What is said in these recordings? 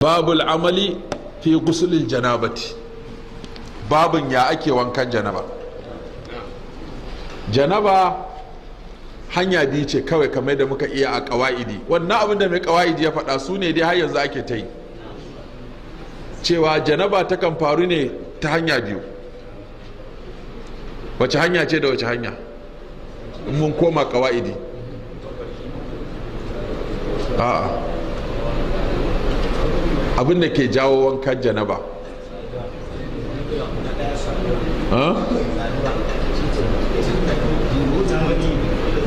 Babul amali fi gusulil janabati. Babun ya ake wankan janaba. Janaba hanya biyu ce kawai, kamar da muka iya a ƙawa'idi. Wannan abin da mai ƙawa'idi ya faɗa su ne dai har yanzu ake ta yi, cewa janaba takan faru ne ta hanya biyu. Wace hanya ce da wace hanya, in mun koma ƙawa'idi? A'a, abin da ke jawo wankan janaba,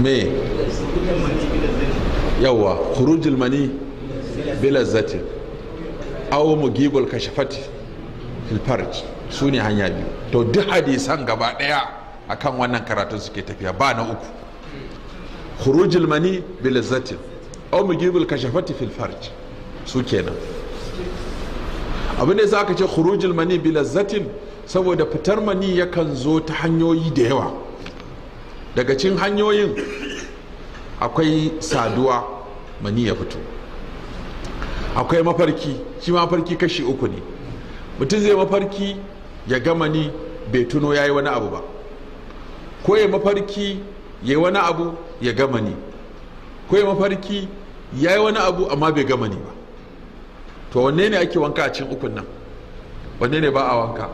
me yawa? Khurujul mani bilazzatin aw mugibul kashafati fil farj. Su ne hanya biyu. To, duk hadisan gaba daya akan wannan karatun suke tafiya, ba na uku. Khurujul mani bilazzatin aw mugibul kashafati fil farj, su kenan. Abin da aka ce khurujul mani bilazzatin, saboda fitar mani yakan zo ta hanyoyi da yawa. Daga cikin hanyoyin akwai saduwa, mani ya fito. Akwai mafarki, shi mafarki kashi uku ne. Mutum zai mafarki ya ga mani, bai tuno ya yi wani abu ba, ko ya mafarki ya yi wani abu ya ga mani, ko ya mafarki ya yi wani abu amma bai ga mani ba. To, wanne ne ake wanka a cikin ukun nan? Wanne ne ba a wanka?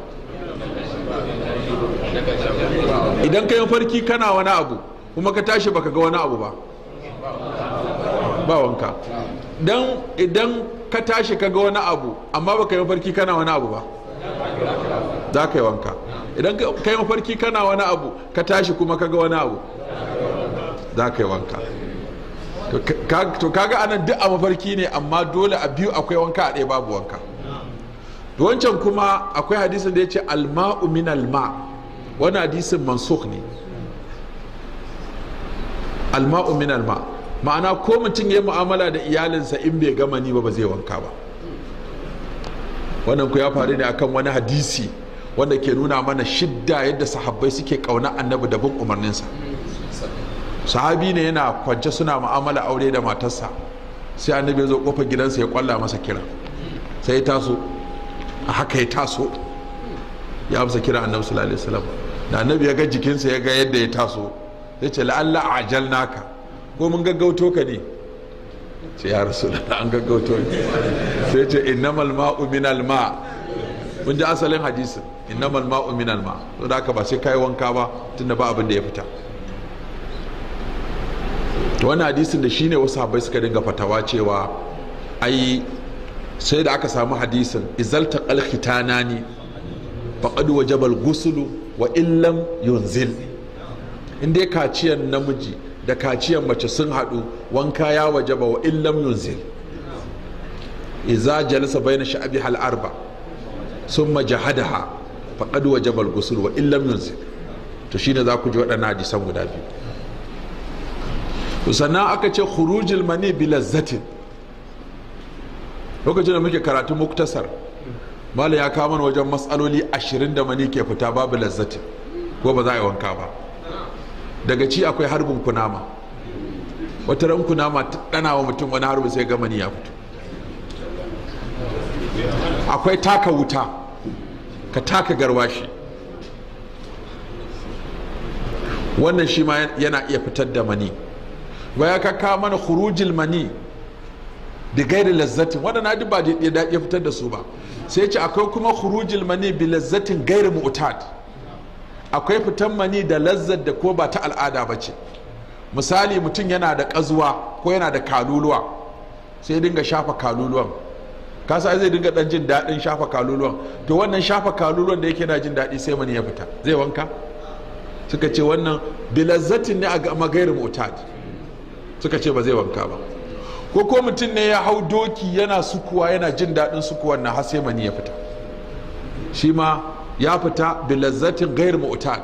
Idan ka yi mafarki kana wani abu kuma ka tashi baka ga wani abu ba, ba wanka. Dan idan ka tashi ka ga wani abu amma baka yi mafarki kana wani abu ba, za ka yi wanka. Idan ka yi mafarki kana wani abu, ka tashi kuma ka ga wani abu, za ka yi wanka. To, kaga anan duk a mafarki ne, amma dole a biyu akwai wanka, a ɗaya babu wanka. Wancan kuma akwai hadisin da ya ce alma'u min alma. Wani hadisin mansukh ne. Alma'u min alma, ma'ana ko mutum ya mu'amala da iyalinsa, in bai gama ni ba, ba zai wanka ba. Wannan ku ya faru ne akan wani hadisi wanda ke nuna mana shidda yadda sahabbai suke kauna Annabi da bin umarninsa. Sahabi ne yana kwance suna mu'amala aure da matarsa, sai Annabi ya zo kofar gidansa ya kwalla masa kira, sai ya taso. A haka ya taso ya amsa kira Annabi sallallahu alaihi wasallam. Da Annabi ya ga jikinsa, ya ga yadda ya taso, ya ce, "La'alla ajalnaka, ko mun gaggauto ka ne?" Ce, "Ya Rasulullah, an gaggauto ne." Sai ce, "Innamal ma'u minal ma'." Mun ji asalin hadisin, innamal ma'u minal ma'. To da haka ba sai kai wanka ba, tunda ba abin da ya fita. To, wannan hadisin da shine wasu sahabbai suka dinga fatawa cewa ai sai da aka samu hadisin izalta khitanani faqad wajaba al-ghuslu wa illam yunzil. In dai kaciyan namiji da kaciyan mace sun haɗu, wanka ya wajaba wa illam yunzil. Iza jalasa bayna sha'bi hal arba summa jahadaha faqad wajaba al-ghusl wa illam yunzil. To, shine za ku ji waɗannan hadisan guda biyu. Sannan aka ce khurujul mani bi lazzatin. Lokacin da muke karatu muktasar, Malam ya kawo mana wajen matsaloli 20 da mani ke fita babu lazzatin, ko ba za a yi wanka ba. Daga ci akwai harbin kunama. Wata ran kunama ta dana wa mutum wani harbin, sai ga mani ya fito. Akwai taka wuta, ka taka garwashi, wannan shi ma yana iya fitar da mani. Baya ka kawo mana khurujil mani da gairi lazzatin, waɗanda duk ba da ya fitar da su ba. Sai ce akwai kuma khurujil mani bi lazzatin gairi mu'tad. Akwai fitan mani da lazzat da ko ba ta al'ada ba ce. Misali, mutum yana da ƙazuwa ko yana da kaluluwa, sai dinga shafa kaluluwan. Kasa zai dinga dan jin daɗin shafa kaluluwan. To, wannan shafa kaluluwan da yake na jin daɗi, sai mani ya fita, zai wanka? Suka ce wannan bi lazzatin ne a gairi mu'tad. Suka ce ba zai wanka ba. Ko mutum ne ya hau doki, yana sukuwa, yana jin daɗin sukuwan na, har sai mani ya fita. Shi ma ya fita bilazzatin gair mu'tad,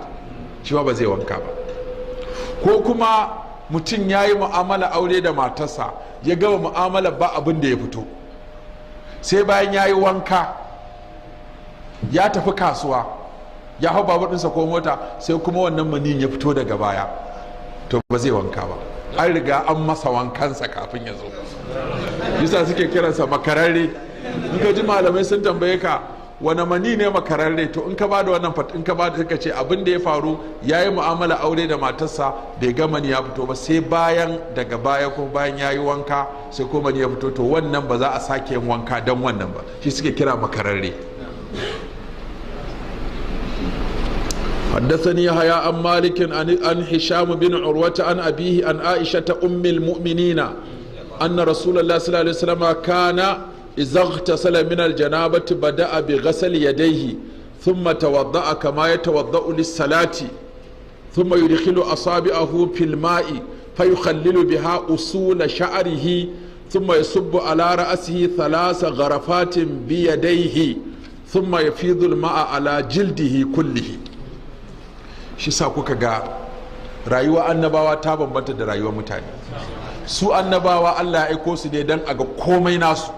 shi ma ba zai wanka ba. Ko kuma mutum ya yi mu'amala aure da matarsa, ya gama mu'amala ba abin da ya fito, sai bayan ya yi wanka ya tafi kasuwa, ya hau babur ɗinsa ko mota, sai kuma wannan maniyin ya fito daga baya, to ba zai wanka ba. An riga an masa wankansa kafin ya zo, yasa suke kiransa makararre. In ka ji malamai sun tambaye ka wani mani ne makararre, to in ka bada wannan in ka bada, ka ce abin da ya faru, yayi mu'amala aure da matarsa, bai ga mani ya fito ba, sai bayan daga baya ko bayan yayi wanka sai ko mani ya fito, to wannan ba za a sake yin wanka dan wannan ba. Shi suke kira makararre. حدثني يحيى عن مالك عن هشام بن عروة عن أبيه عن عائشة أم المؤمنين أن رسول الله صلى الله عليه وسلم كان إذا اغتسل من الجنابة بدأ بغسل يديه ثم توضأ كما يتوضأ للصلاة ثم يدخل أصابعه في الماء فيخلل بها أصول شعره ثم يصب على رأسه 3 غرفات بيديه ثم يفيض الماء على جلده كله. Shi sa kuka ga rayuwa annabawa ta bambanta da rayuwar mutane. Su annabawa Allah ya aiko su ne don a ga komai nasu,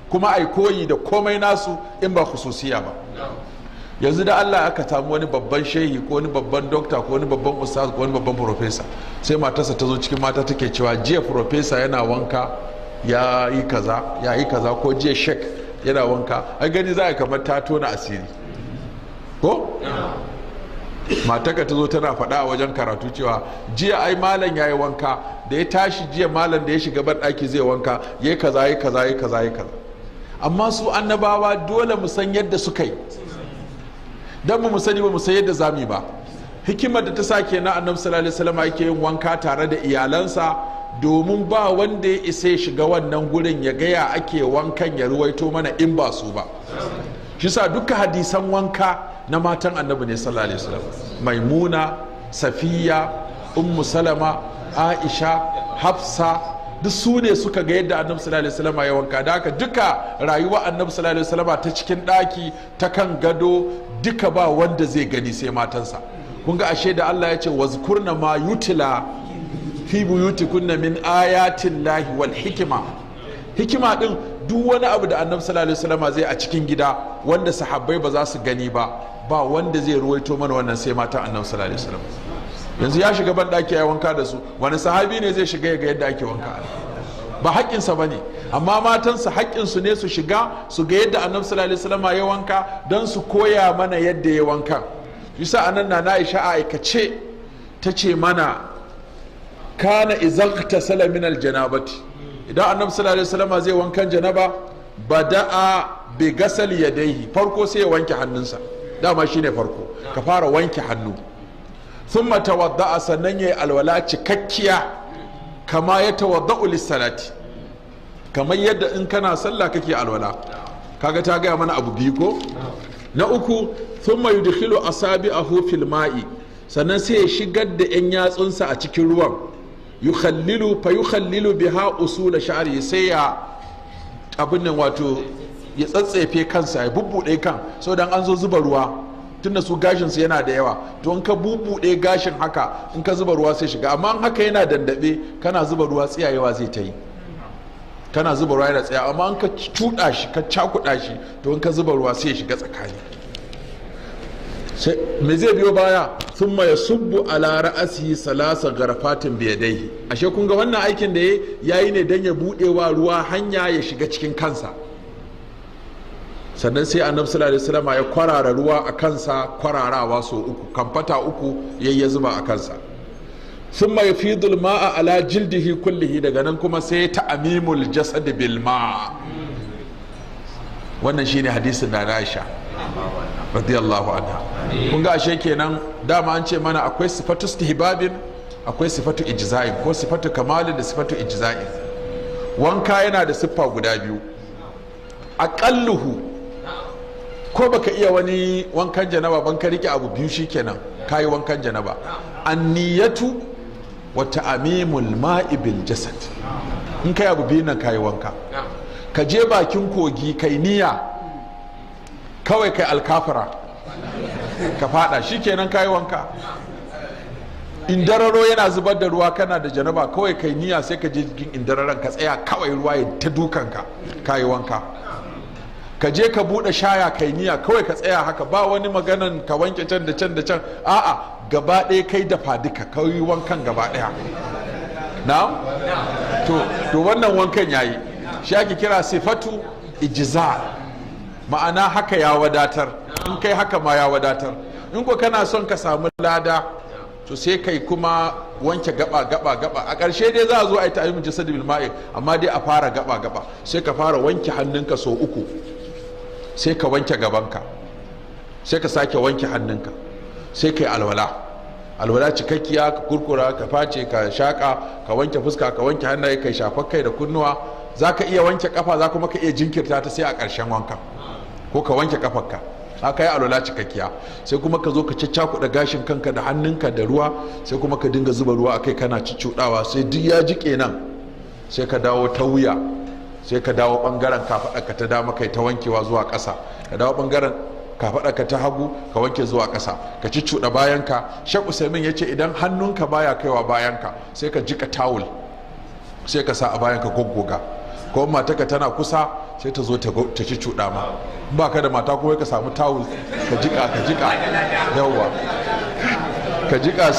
kuma ai koyi da komai nasu in ba khususiya ba. Yanzu da Allah aka samu wani babban shehi ko wani babban dokta ko wani babban ustaz ko wani babban profesa, sai matarsa ta zo cikin mata take cewa jiya profesa yana wanka ya yi kaza ya yi kaza, ko jiya shek yana wanka, ai gani za a kamar ta tona asiri ko? Mataka ta zo tana faɗa a wajen karatu cewa jiya ai malam ya yi wanka, da ya tashi jiya malam da ya shiga banɗaki zai wanka ya yi kaza ya kaza ya kaza ya kaza. Amma su annabawa dole mu san yadda suka yi, don mu sani ba mu san yadda zamu ba. Hikimar da ta sa kenan Annabi sallallahu alaihi wasallam yake yin wanka tare da iyalansa, domin ba wanda ya isa ya shiga wannan gurin ya gaya ake wankan ya ruwaito mana in ba su ba. Shi sa duka hadisan wanka na matan Annabi ne sallallahu alaihi wasallam, Maimuna, Safiya, Ummu Salama, Aisha, Hafsa, duk su ne suka ga yadda Annabi sallallahu alaihi wasallam ya wanka. Da haka duka rayuwa Annabi sallallahu alaihi wasallam ta cikin daki, ta kan gado, duka ba wanda zai gani sai matansa. Kun ga ashe da Allah ya ce wazkurna ma yutila fi buyutikunna min ayatin lahi wal hikima. Hikima din duk wani abu da Annabi sallallahu alaihi wasallam zai a cikin gida wanda sahabbai ba za su gani ba, ba wanda zai ruwaito mana wannan sai matan Annabi sallallahu alaihi wasallam. Yanzu ya shiga ban daki ya wanka da su, wani sahabi ne zai shiga ya ga yadda ake wanka? Ba haƙƙinsa ba ne, amma matansa haƙƙinsu ne su shiga su ga yadda Annabi sallallahu alaihi wasallam ya wanka don su koya mana yadda ya wanka. Yasa anan na Aisha a aikace ta ce mana kana izagtasala min aljanabati, idan Annabi sallallahu alaihi wasallam zai wankan janaba bada'a bi gasal yadayhi, farko sai ya wanke hannunsa, dama shine farko ka fara wanke hannu. Thumma tawadda'a, sannan yayi alwala cikakkiya kama ya tawadda'u lis-salati, kamar yadda in kana sallah kake alwala. Kaga ta gaya mana abu biyu ko? Na uku, thumma yudkhilu asabi'ahu fil ma'i, sannan sai ya shigar da yan yatsunsa a cikin ruwan, yukhallilu fa yukhallilu biha usul sha'ri, sai ya abin nan wato ya tsatsefe kansa, ya bubbude kan, so dan an zo zuba ruwa tunda su gashin su yana da yawa, to in ka bubbude gashin haka in ka zuba ruwa sai shiga. Amma in haka yana dandabe kana zuba ruwa tsiyayewa zai ta yi, kana zuba ruwa yana tsaya. Amma in ka cuɗa shi ka cakuɗa shi, to in ka zuba ruwa sai ya shiga tsakani. Sai me zai biyo baya? Thumma yasubbu ala ra'sihi salasa gharafatin biyadaihi. Ashe kun ga wannan aikin da yayi ne dan ya bude wa ruwa hanya ya shiga cikin kansa. Sannan sai Annabi sallallahu alaihi wasallam ya kwarara ruwa a kansa, kwararawa so uku, kamfata uku yayi ya zuba a kansa. Thumma yafidul ma'a ala jildihi kullihi, daga nan kuma sai ta'mimul jasad bil ma'. Wannan shine hadisin da Aisha radiyallahu anha. Kun ga ashe kenan dama an ce mana akwai sifatu istihbabin, akwai sifatu ijza'in, ko sifatu kamalin da sifatu ijza'in. Wanka yana da siffa guda biyu. Aqalluhu, ko baka iya wani wankan janaba ban ka rike abu biyu shikenan kayi wankan janaba. Anniyatu wa ta'mimul ma'i bil jasad. In kai abu biyu nan kayi wanka. Ka je bakin kogi kai niyya kawai kai alkafara ka fada, shikenan kayi wanka. Indararo yana zubar da ruwa kana da janaba, kawai kai niyya sai ka je jikin indararon ka tsaya kawai ruwa ya ta dukanka, kayi wanka. Ka je ka bude shaya kai niyya kawai ka tsaya haka, ba wani maganan ka wanke can da can da can, a'a gaba ɗaya kai dafa duka kai wankan gaba ɗaya. Na'am, to wannan wankan yayi, shi ake kira sifatu Ijiza, ma'ana haka ya wadatar. In kai haka ma ya wadatar. In ko kana son ka samu lada, to sai kai kuma wanke gaba gaba gaba. A ƙarshe dai za a zo a yi ta'ayyumin jasadi bil ma'i, amma dai a fara gaba gaba. Sai ka fara wanke hannunka sau 3, sai ka wanke gabanka, sai ka sake wanke hannunka, sai ka yi alwala, alwala cikakkiya, ka kurkura, ka face, ka shaƙa, ka wanke fuska, ka wanke hannaye, ka shafa kai da kunnuwa. Za ka iya wanke kafa, za kuma ka iya jinkirta ta sai a ƙarshen wanka, ko ka wanke kafarka. Haka yi alwala cikakkiya. Sai kuma ka zo ka caccakuɗa gashin kanka da hannunka da ruwa, sai kuma ka dinga zuba ruwa akai kana cuccuɗawa sai duk ya jiƙe nan. Sai ka dawo ta wuya, sai ka dawo ɓangaren kafaɗarka ta dama, kai ta wankewa zuwa ƙasa. Ka dawo ɓangaren kafaɗarka ta hagu, ka wanke zuwa ƙasa, ka cuccuɗa bayanka. Shek Usaimin ya ce idan hannunka baya kaiwa bayanka, sai ka jiƙa tawul, sai ka sa a bayanka goggoga. Ko mataka tana kusa, sai ta zo ta ci cuɗa ma. Ba ka da mata kuma, ka samu tawul, ka jika, ka jika, yawwa, ka jika,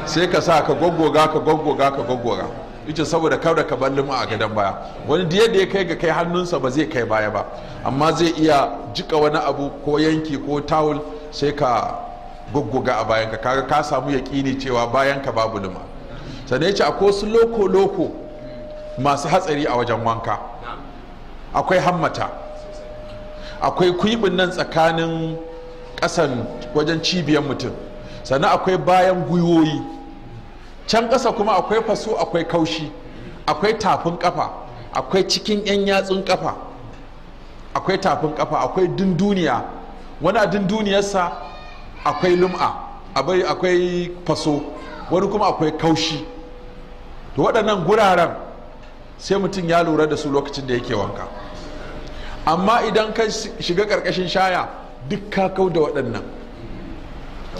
sai ka sa ka goggoga, ka goggoga, ka goggoga. Ita saboda kada ka bar lima a gadon baya. Wani da yadda ya kai ga kai hannunsa ba zai kai baya ba, amma zai iya jika wani abu ko yanki ko tawul, sai ka goggoga a bayanka. Kaga ka samu yaƙini cewa bayanka babu lima. Sannan ya ce akwai wasu loko loko masu hatsari a wajen wanka. Akwai hammata, akwai kuibin nan tsakanin ƙasan wajen cibiyar mutum, sannan akwai bayan gwiwoyi can ƙasa, kuma akwai faso, akwai kaushi, akwai tafin ƙafa, akwai cikin 'yan yatsun ƙafa, akwai tafin ƙafa, akwai dunduniya. Wani a dunduniyarsa akwai lum'a, akwai faso, wani kuma akwai kaushi. To waɗannan guraren sai mutum ya lura da su lokacin da yake wanka. Amma idan ka shiga ƙarƙashin shaya, duk ka kau da waɗannan.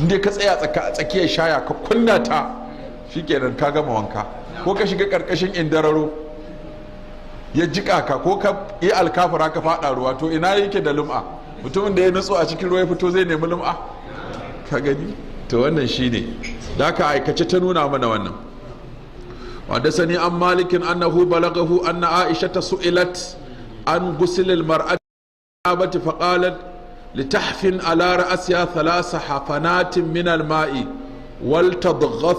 Inda ka tsaya tsakiyar shaya ka kunna ta, shikenan ka gama wanka. Ko ka shiga ƙarƙashin indararo ya jiƙa ka, ko ka yi alkafura ka faɗa ruwa, to ina yake da lum'a? Mutumin da ya nutso a cikin ruwa ya fito zai nemi lum'a? Ka gani? To wannan shine da aka aikace ta nuna mana wannan. وحدثني عن مالك أنه بلغه أن عائشة سئلت عن غسل المرأة فقالت لتحفن على رأسها 3 حفنات من الماء ولتضغط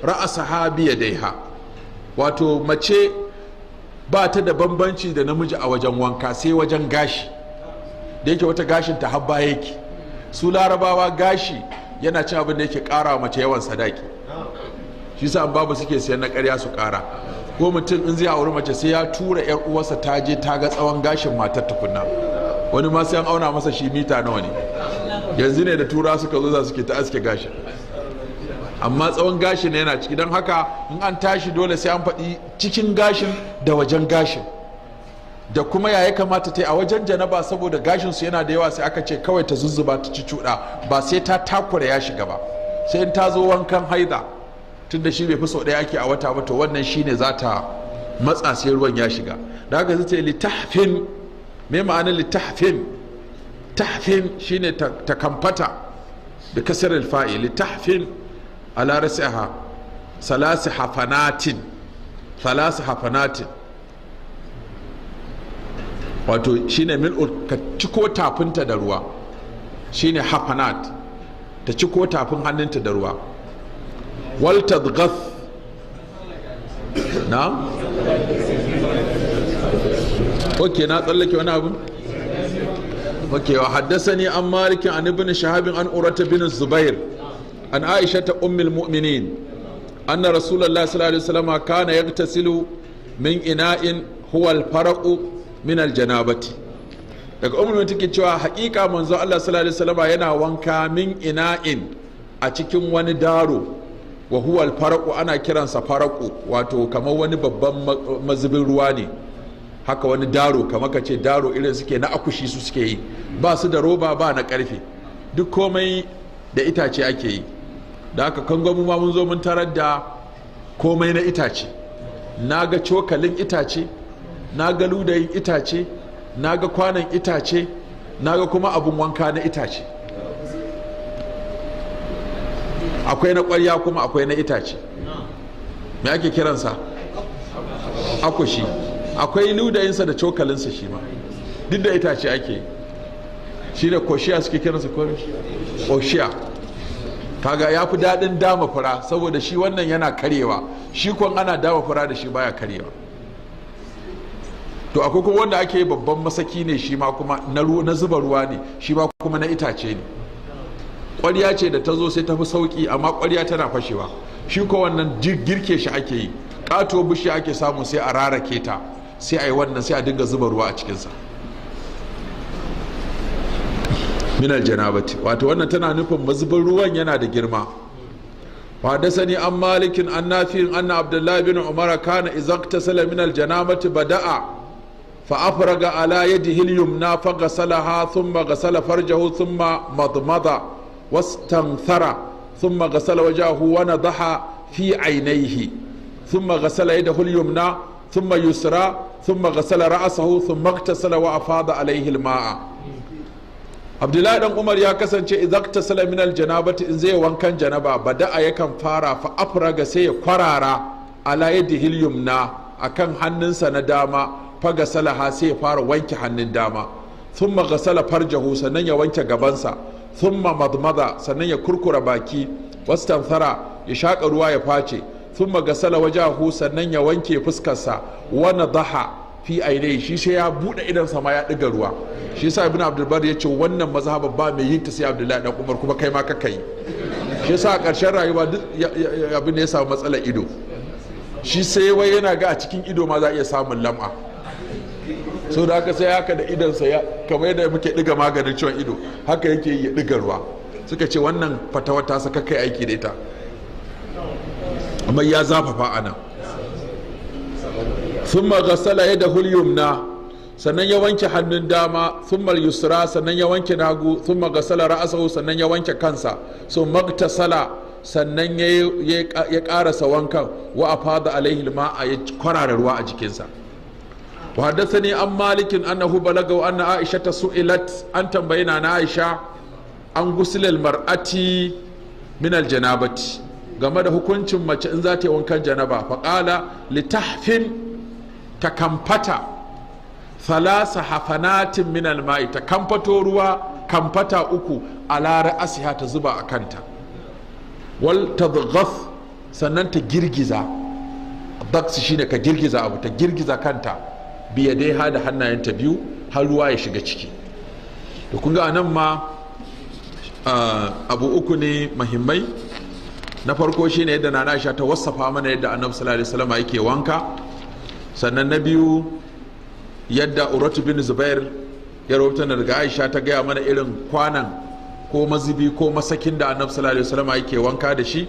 رأسها بيديها. Wato mace ba ta da bambanci da namiji a wajen wanka sai wajen gashi, da yake wata gashin ta habba yake. Su Larabawa gashi yana cin abin da yake kara mace yawan sadaki, shi sa babu suke siyan na ƙarya su ƙara. Ko mutum in zai auri mace sai ya tura yar uwarsa ta je ta ga tsawon gashin matar tukunna. Wani ma sai an auna masa shi mita nawa ne. Yanzu ne da tura suka zo za suke ta aske gashin, amma tsawon gashin yana ciki. Don haka in an tashi dole sai an faɗi cikin gashin da wajen gashin, da kuma ya kamata ta yi a wajen janaba. Saboda gashin su yana da yawa, sai aka ce kawai ta zuzzuba, ta ci cuɗa, ba sai ta takura ya shiga ba. Sai in ta zo wankan haida, tunda shi bai fi sau ɗaya ake a wata ba, to wannan shine za ta matsa sai ruwan ya shiga. Da haka zai ce litahfin. Me ma'anar litahfin? Tahfin shine ta kamfata da kasar alfa'i. Litahfin ala rasiha salasi hafanatin, salasi hafanatin, wato shine mil'ul, ka ciko tafinta da ruwa, shine hafanat, ta ciko tafin hannunta da ruwa. Waltadghath, na'am, okay, na tsallake wani abu. Okay, wa haddathani an Malik an Ibn Shahab an Urwata bin Zubair an Aisha ta ummul mu'minin anna Rasulullah sallallahu alaihi wasallam kana yagtasilu min ina'in huwa al-faraqu min al-janabati. Daga ummul take cewa haƙiƙa manzo Allah sallallahu alaihi wasallam yana wanka min ina'in, a cikin wani daro, wa huwa al-faraqu, ana kiransa faraqu, wato kamar wani babban mazubin ruwa ne haka, wani daro, kamar ka ce daro irin suke na akushi su suke yi, ba su da roba, ba na karfe, duk komai da itace ake yi. Da haka kangon mu ma mun zo mun tarar da komai na itace. Na ga cokalin itace, na ga ludayin itace, na ga kwanan itace, na ga kuma abun wanka na itace. Akwai na ƙwarya kuma akwai na itace. Me ake kiransa? Akushi. Akwai ludayinsa da cokalinsa shi ma duk da itace ake shi da koshiya suke kiransa, koshiya. Kaga ya fi daɗin dama fura, saboda shi wannan yana karyewa, shi kwan ana dama fura da shi baya karyewa. To akwai kuma wanda ake babban masaki ne shi ma kuma na zuba ruwa ne, shi ma kuma na itace ne. Ƙwarya ce da ta zo sai ta fi sauƙi, amma ƙwarya tana fashewa. Shi ko wannan girke shi ake yi, ƙato bishiya ake samu, sai a rarake ta, sai a yi wannan, sai a dinga zuba ruwa a cikinsa. Minal janabati, wato wannan tana nufin mazubin ruwan yana da girma. Wa dasani an Malikin an Nafi'in anna Abdullahi bin Umar kana idza iktasala min al janabati bada'a fa afraga ala yadihi al yumna fa ghasalaha, thumma ghasala farjahu, thumma madmada wastanthara, thumma ghasala wajahu wa nadaha fi aynayhi, thumma ghasala yadahu al yumna thumma yusra, thumma ghasala ra'sahu, thumma iktasala wa afada alayhi al ma'a. Abdullahi dan Umar ya kasance idza iktasala min aljanabati, in zai wankan janaba, bada'a, yakan fara, fa afraga, sai ya kwarara, ala yadihi yumna, akan hannunsa na dama, fagasalaha, sai ya fara wanke hannun dama, thumma gasala farjahu, sannan ya wanke gabansa, thumma madmada, sannan ya kurkura baki, wastanthara, ya shaka ruwa ya face, thumma gasala wajahu, sannan ya wanke fuskarsa, wa nadaha fi ainihi. Shi sai ya bude idan sama ya diga ruwa. Shi yasa Ibn Abdulbar ya ce wannan mazhaba ba mai yin ta sai Abdullahi dan Umar, kuma kai ma kaka yi. Shi yasa a ƙarshen rayuwa duk abin da ya samu matsalar ido, shi sai wai yana ga a cikin ido ma za a iya samun lam'a. So da haka sai haka da idonsa ya kamar yadda muke diga maganin ciwon ido, haka yake ya diga ruwa. Suka ce wannan fatawa ta saka kai aiki da ita, amma ya zafafa ana. Thumma ghasala yadahu al-yumna, sannan ya wanke hannun dama, thumma al-yusra, sannan ya wanke nagu, thumma ghasala ra'sahu, sannan ya wanke kansa, so magtasala, sannan ya karasa wankan, wa afada alaihi al-ma'a, ya kwarara ruwa a jikinsa. Wa haddathani an Malikin annahu balaga anna Aisha su'ilat, an tambayina na Aisha, an gusilal mar'ati min al-janabati, game da hukuncin mace in za ta yi wankan janaba. Faqala litahfin, ta kamfata, thalasa hafanatin min alma'i, ta kamfato ruwa kamfata uku, ala ra'asiha, ta zuba a kanta, wal tadghath, sannan ta girgiza. Daks shine ka girgiza abu. Ta girgiza kanta biyadaiha, da hannayenta biyu, har ruwa ya shiga ciki. To kun ga anan ma abu uku ne muhimmai. Na farko shine yadda Nana Aisha ta wasafa mana yadda Annabi sallallahu alaihi wasallam yake wanka. Sannan na biyu, yadda Urwatu bin Zubair ya rawaita daga Aisha, ta gaya mana irin kwanan ko mazubi ko masakin da Annabi sallallahu alaihi wasallam yake wanka da shi.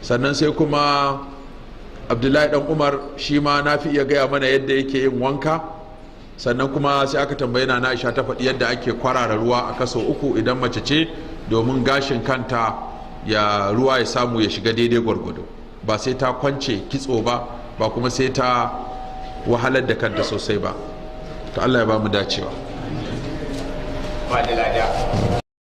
Sannan sai kuma Abdullahi dan Umar, shi ma na fi iya gaya mana yadda yake yin wanka. Sannan kuma sai aka tambayi na Aisha, ta faɗi yadda ake kwarara ruwa a kaso uku idan mace ce, domin gashin kanta ya ruwa ya samu ya shiga daidai gwargwado, ba sai ta kwance kitso ba, ba kuma sai ta wahalar da kanta sosai ba. To Allah ya ba mu dacewa. Ba da lada.